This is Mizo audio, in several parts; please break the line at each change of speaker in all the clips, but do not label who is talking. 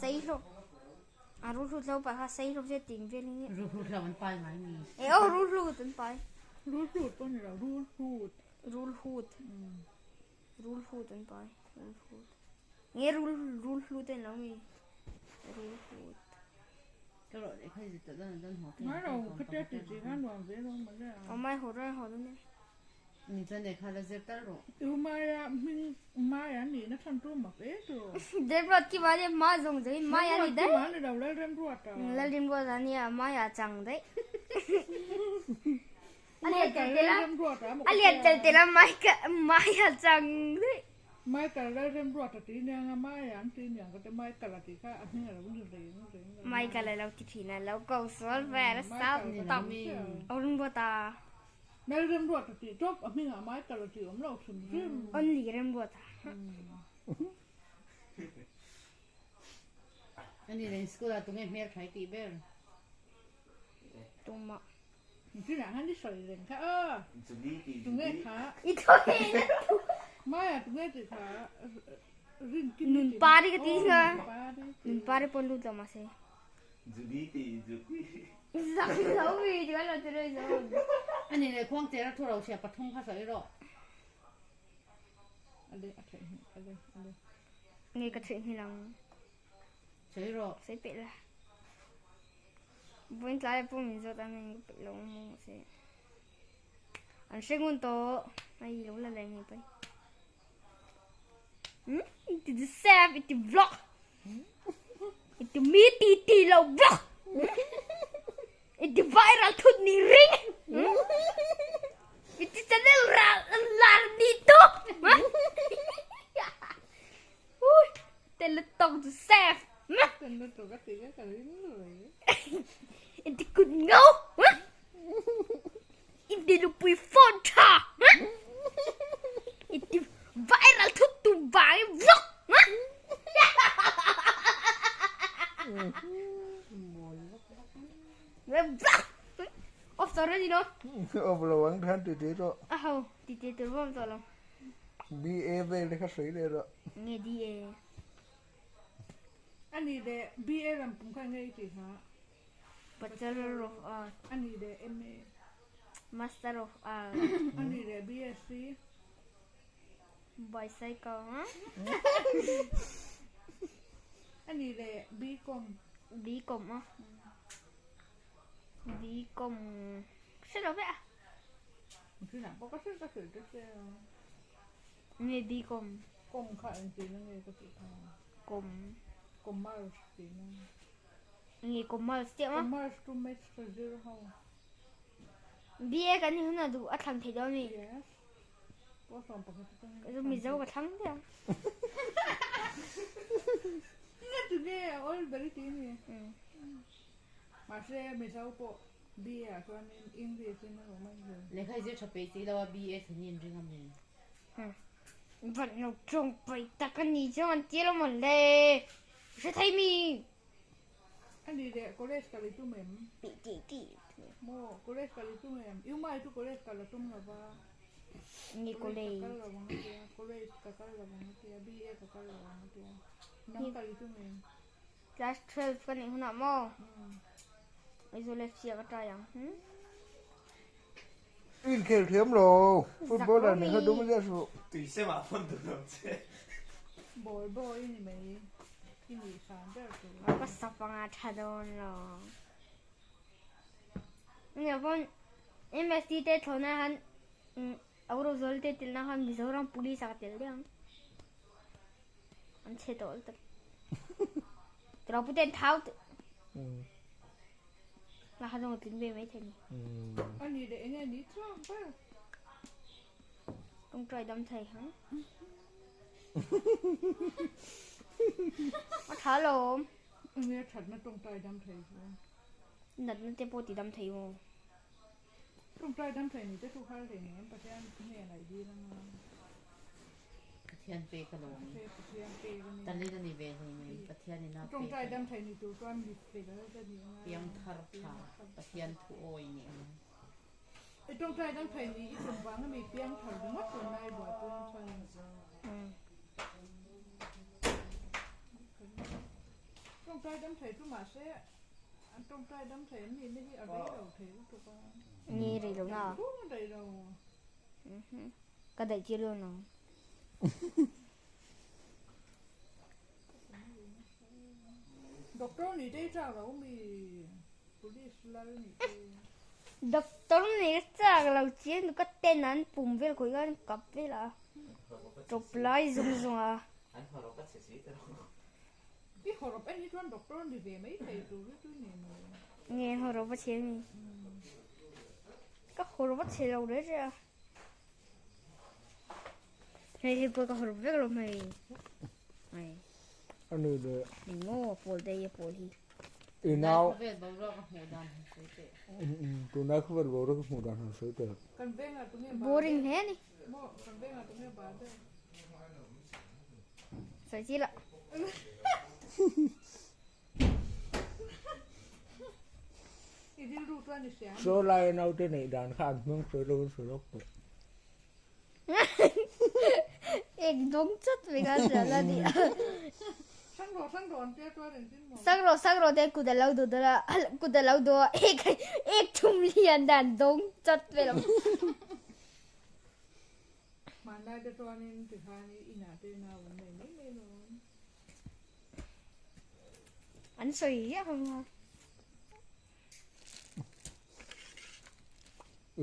Sei hlawm. A rulhlut lo pai kha sei hlawm se ting vel hi.
Rulhlut lo an pai ngai mi.
E aw rulhlut an pai.
Rulhlut pawh ni lo rulhut.
Rulhut. Rulhut an pai. Rulhut. Nge rul rulhlut an lo mi. Rulhut.
Ka rawh leh kha zit dan dan haw
thei. Mai lo ka tia ti chi kha nuam ve lo ma le.
Aw mai haw ran haw dawn e.
Ni chuan lehkha la zir tal rawh.
U Maia hming Maia nih na chhan tu mak e tu.
Remruat ki mah nia hma zawng zawng in Maia ni daih.
Remruat ki mah ni lo Lalremruat a.
Lalremruat a nia Maia chang daih. A lian tel tel a. A lian tel tel a Maia chang daih.
Michael Lalremruat a ti nia nga Maia an ti niang ka ti Michael a tih kha a hming a lo ni reng reng lo.
Michael a lo ti thin a lo ko sual ve a sa tawp. Remruat a.
Mel Remruat a tih tawp, a hmingah Michael a tih awm lo hrim hrim.
Only Remruat a.
Ani nen school ah tunge hmel thlai tih ber?
Tumah.
Tunah khan i sawi reng kha aw. Tunge kha?
I thu hi na thu.
Maya tunge tih kha rin kim.
Nun pari ka ti nga. Nun pari pawn lut lo mahse.
Judy ti Judy.
Zak lo mi ti kan lo ti rei zo.
Ani leh khuang chera thu ro chhia pathum kha sawi rawh.
Ale a theih hnih ale ale.
Nge ka theih hnih lang.
Sawi rawh.
Sawi peh la. Vawiin tlai ah pawh min zawt a min ka peih lo maw mahse. An hre ngun tawh. Ai lo la leh nge pai. Hmm? Iti the same, iti vlog. Iti mi ti ti lo vlog. Iti viral thut ni ring. Iti channel ra lar ni tu. Ui, tên là tông the same.
Tên là tụi các chị các cái rồi.
Iti kut ngâu. Iti lupui phone tha. Iti viral thut tu vang i vlog. Vlog. Off tawh reng ni lo.
Off lo ang khan ti ti rawh.
A ho ti ti tur bawm tawh lo.
BA vel te kha sawi leh rawh.
Nge DA.
Ani leh BA lam pum kha nge i tih kha.
Bachelor of Art.
Ani leh MA.
Master of Art.
Ani leh BSc.
Bicycle ha.
Ani leh BCom.
BCom a. BCom. Hre lo vek a.
Thinah pawh ka hre ka hrilh te che a.
Nge BCom.
Com kha engtin a nge ka tih kha.
Com.
Commerce tihna.
Nge commerce tih ang a.
Commerce chu maths ka zir ho.
BA kan nih hunah duh a thlang thei dawn mi.
Yes. Pawh 11 atangin.
Ka chu Mizo ka thlang daih ang.
Nge tu nge a awl ber i ti ni. Mahse Mizo pawh BA ah chuanin English in a awm a zir.
Lehkha i zir tha peih si lo a BA thlen hi an ring a mi.
Van lo tawng paih tak a ni chuan an ti alawm aw le. Hre thei mi.
Ani leh college kal i tum em?
Tih tih tih.
Maw college kal i tum em? I umai chu college kal a tum lova.
Nge college?
Ka kal lo ang a tia, college ka kal lo ang a tia, BA ka kal lo ang a tia. Nang kal i tum em?
Class 12 ka nih hunah maw? Aizawl FC ah ka try ang. Hmm?
Inkhel thiam lo, footballer nih kha dum ziah suh.
Tui semah pawn duh lo che.
Ball boy i ni mai, i nih san ber tur.
Ka sap anga tha dawn lo. Nia pawn MST te thlawhna han Aurozol te telna khan Mizoram police ah ka tel daih ang. An chhe tawh lutuk. Tiraw pute an thau teh. La kha zawng a tling ve mai thei ni.
Ani leh enge ni chuang ber.
Tawngtai dam thei hang. A tha lawm.
Enge thatna tawngtai dam thei chu.
Natna te pawh ti dam thei maw.
Tawngtai dam thei ni te thu har hlei nem Pathian hnen a i dil anga.
Pathian pek a lawm.
Pathian pek a ni.
Talin a ni ve hlei nem Pathian in a pek.
Tawngtai dam thei ni tur chuan mit fel a ni anga.
Piang thar tha Pathian thu awi ni anga.
I tawngtai dam thei ni i tum vang a mi piang thar ringawt tur nai buaipui ang chuan. Tawngtai dam thei chu mahse an tawngtai dam thei an nihna hi a rei lo thei lutuk a.
Nge rei lo na?
Chhung a daih lo.
Ka daih tir dawn ang.
Doctor nih te hi chak lo mi police lal nih te.
Doctor nih ka chak lo chian ka ten an pum vel khawih khan kap vel a tawp lai zawng zawng a.
An hawrawp a chhe si ta lo.
I hawrawp en hi chuan doctor ni ve mai thei tur hi chu ni maw?
Nge hawrawp a chhe mi? Ka hawrawp a chhe lo reh reh a. Hei hei pawh ka hawrawp vek lo hmei. Hei.
A ni le.
Ni maw pawl te hi a pawl hi.
I nau.
Khawvel boruak a hmuh dan han sawi teh.
Tunlai khawvel boruak a hmuh dan han sawi teh.
Kan vengah tunge bar.
Boring hle a ni.
Maw kan vengah tunge bar ber.
Sawi chi lah.
I rilru chuan i hria a ni.
Saw laia naute neih dan kha an hmang sawi lo in sawi lawk tawh.
Ek dawng chat mai kha hria la ni.
Sang rawh sang rawh an tia chuan engtin maw.
Sang rawh sang rawh te kut a lo do dawn a, kut a lo do a ek ek thum lian dan dawng chat vel ang.
Hmanlai te chuanin tikhan inah te nau an nei mai mai lo.
An sawi hiah ang a.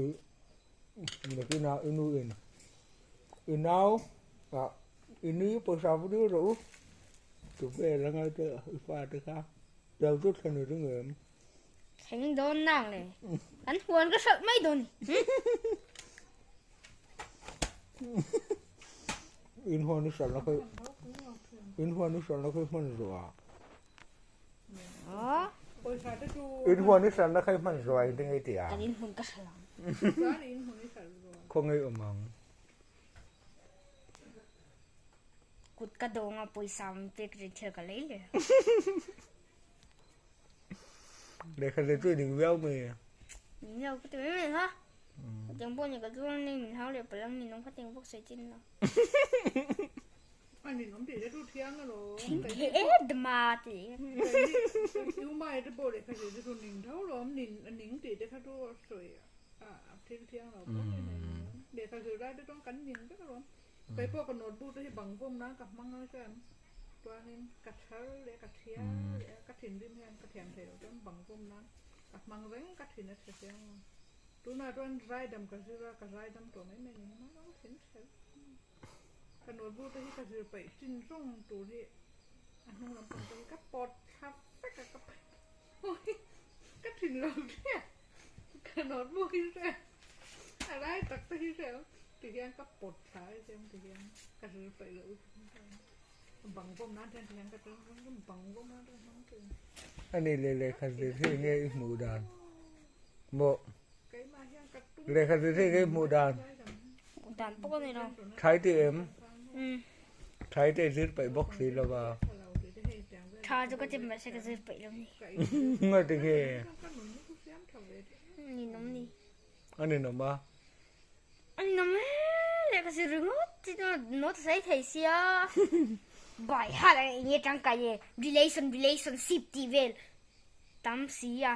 I nakinah i nu in i nau ah i ni pawisa va dil rawh u ti vel anga te i fa te kha tel chu thlen i ring em?
Thleng dawn nang le. Kan huan ka hralh mai dawn ni.
In huan i hralh na kha in huan i hralh na kha i hman zawh ah. In huan i hralh na kha i hman zawh ah engtin nge i tih ang?
Kan in hmun ka hralh ang.
Khawngaih awm ang.
Kut ka dawng a pawisa min pek rin thil ka lei le.
Lehkha zir chu i ning viau mai.
Ning lo ka ti mai mai ha. Khatiang pawh ni ka chuang nei min hau leh palh ang ninawm khatiang bawk sawi chin lo.
A ninawm tih te chu thiang alawm.
Thing khet ma ti.
U mai te pawh lehkha zir te chu ning tho lawm nin a ning tih te kha chu a sawi a thil thiang lo pawh ni nei lo. Lehkha zir lai te chuan kan ning vek alawm. Kei pawh ka notebook te hi bang vawm nan ka hmang a chuan chuanin ka thar leh ka thiar leh a ka thinrim hian ka thiam thei loh chuan bang vawm nan ka hmang reng ka thin a chhe chiang a. Tunah chuan zaidam ka zir a, ka zaidam tawh mai mai ni hma lo thin chhe ka notebook te hi ka zir peih chin zawng tur hi a hnung lampang te hi ka pawt thla vek a ka ka thin lo chiah ka notebook hi hre a lai tak te hi hre ti hian ka pawt thla a siam ti hian ka zir peih loh bang vawm nan hian ti hian ka bang vawm nan te hmang thin.
Ani leh lehkha zir hi nge i hmuh dan maw? Lehkha zir hi nge i hmuh dan?
Hmuh dan pawh ka nei lo.
Thlai tih em? Thlai te i zir peih bawk si lo va.
Tha chu ka ti mahse ka zir peih lo ni.
Nga ti nge?
Ninawm ni.
A ninawm a?
A ninawm e, lehkha zir ringawt chi chu note a sawi thei sia. Bai ha eng nge tangkai e, relation relationship tih vel tam si a.